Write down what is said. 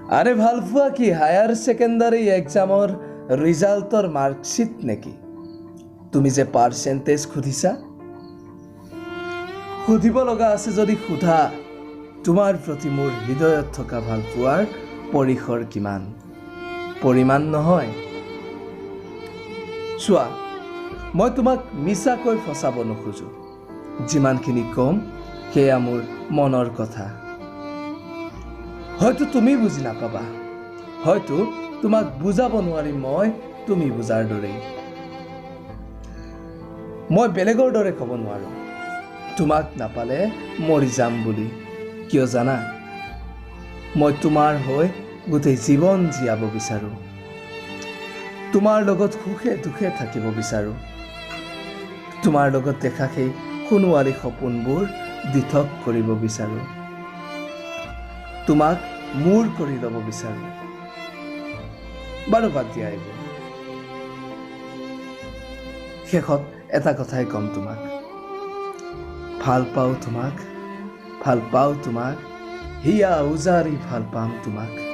আৰে ভালপোৱা কি হায়াৰ ছেকেণ্ডাৰী এক্সামৰ ৰিজাল্টৰ মাৰ্কশ্বিট নেকি? তুমি যে পাৰ্চেণ্টেজ সুধিছা, সুধিব লগা আছে যদি সোধা, তোমাৰ প্ৰতি মোৰ হৃদয়ত থকা ভালপোৱাৰ পৰিসৰ কিমান, পৰিমাণ নহয়। চোৱা, মই তোমাক মিছাকৈ ফচাব নোখোজোঁ। যিমানখিনি ক'ম সেয়া মোৰ মনৰ কথা। হয়তো তুমি বুজি নাপাবা, হয়তো তোমাক বুজাব নোৱাৰিম মই তুমি বুজাৰ দৰেই। মই বেলেগৰ দৰে ক'ব নোৱাৰোঁ তোমাক নাপালে মৰি যাম বুলি। কিয় জানা? মই তোমাৰ হৈ গোটেই জীৱন জীয়াব বিচাৰোঁ, তোমাৰ লগত সুখে দুখে থাকিব বিচাৰোঁ, তোমাৰ লগত দেখা সেই সোণোৱালী সপোনবোৰ দিঠক কৰিব বিচাৰোঁ, তোমাক মোৰ কৰি ল'ব বিচাৰোঁ। বাৰু বাদ দিয়া এইবোৰ। শেষত এটা কথাই ক'ম তোমাক, ভাল পাওঁ তোমাক, ভাল পাওঁ তোমাক, হিয়া উজাৰি ভাল পাম তোমাক।